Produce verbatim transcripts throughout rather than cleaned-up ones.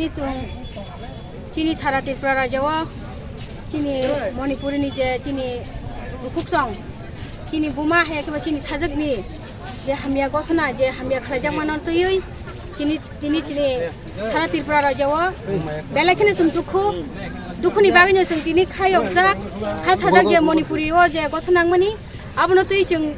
Chwng chini sara Tripura rajyo o chini Manipuri ni je chini bukhuksong, chini buma hai khe ba chini sajwk ni je hamya gothona, je hamya khlaijak mano twiwi chini, tini chini sara Tripura rajyo o belai kheno chwng dukhu, dukhu ni bagwi no chwng tini kha yokjak, kha sajak je Manipuri o je gothona wngmani. Abono twi chwng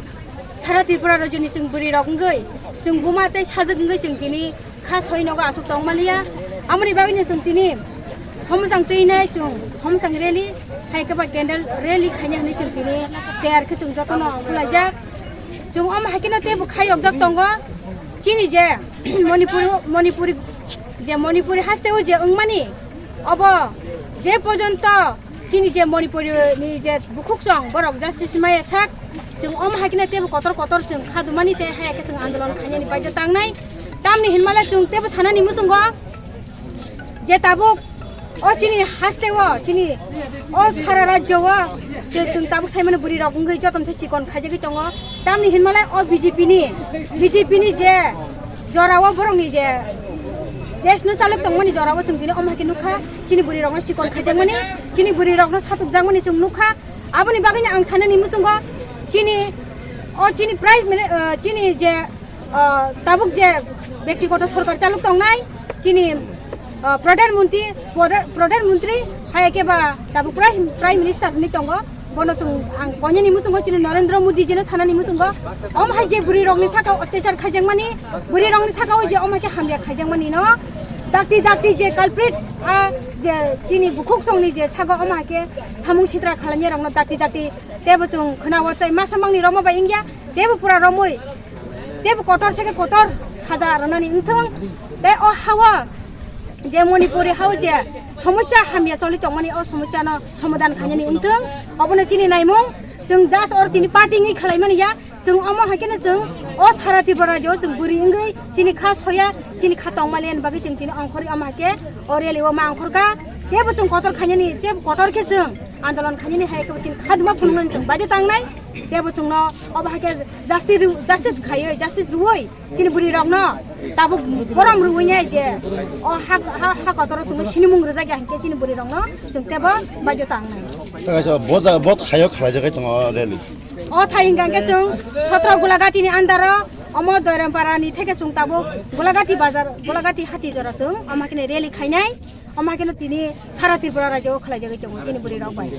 sara Tripura rajyoni chwng bwrwi rok wngwi, chwng buma tei sajwk wngwi chwng tini kha soi nogo achuk tong maliya. Amoni bagwino chwng tini thomsang twi nai chwng thomsang rally hai khe ba candle rally khaina hinwi chwng tini tiyar khe chwng jotono khwlaijak. Chwng omo hai kheno teibo kha yokjak tongo chini je Manipur, Manipuri je Manipuri haste o je wngmani obo je porjonto chini je Manipuri ni je bukhuksong borok justice maya sak, chwng omo hai kheno teibo kotor kotor chwng kha dumani tei hai khe chwng andolon khainani baidyo tangnai. Tamni hinmale chwng teibo sanani muchungo je tabuk o chini haste o chini o sara rajyo o je chwng tabuk saimano bwrwi rok wngwi jotono se chikon khaijagwi tongo. Tamni hinmale o B J P ni, B J P ni je jorao borokni je desh no chalok tongmani jorao chwng tini omo hai khe nukha, chini bwrwi rokno chikon khaijakmani, chini bwrwi rokno satukjakmani chwng nukha. Aboni bagwino ang sanani muchungo chini o chini prime mini-, ah, chini je, ah, tabuk je bektigoto sorkar chalok tongnai, chini, ah, Pradhan Mantri, Pradhan, Pradhan Mantri hai khe ba tabuk prime, prime minister hinwi tongo. Bono chwng ang koinani muchungo chini Narendra Modi jino sanani muchungo, omo hai je bwrwi rokni saka o otyachar khaijakmani, bwrwi rokni saka o je omo hai khe hamya khaijakmani no dakti dakti je culprit, a je chini bukhuksongni je saka omo hai khe samung sitra khlainai rokno dakti dakti teibo chwng khwnao tei masa mangni romwi bai wngya, teibo pura romwi teibo kotor se khe kotor saja rwnani wngthung. Tei o hao je Manipuri hao je somosya hamya choli tongmani, o somosyano somadan khainani wngthung. Obono chini naimung, chwng just or tini party wngwi khwlaimani ya, chwng omo hai kheno chwng o sara Tripura rajyo chwng bwrwi wngwi chini kha soya, chini kha tongmani bagwi chwng tini ongkhorwi omo hai khe o rally o ma ongkhorkha. Teibo chwng kotor khainani, teibo kotor khe chwng andolon khainani hai khe chini kha duma phunuknani chwng baidyo tangnai. Teibo chwngno obo hai khe justice rw-, justice khaiwi, justice rwwi chini bwrwi rokno tabuk borom rwinai je o ha, ha, ha kotoro chwngno sinimung rwjakya hinkhe chini bwrwi rokno chwng teibo baidyo tangnai. Kaisa bo ja-, bo thaio khlaijagwi tongo rally. O thai hinkha hinkhe chwng sotro Gulagati ni under o omo Doirampara ni theke chwng tabuk Gulagati bazar, Gulagati hati jora chwng omo hakhe rally khainai, omo hakhe tini sara Tripura rajyo o khlaijagwi tongo chini bwrwi rok bai.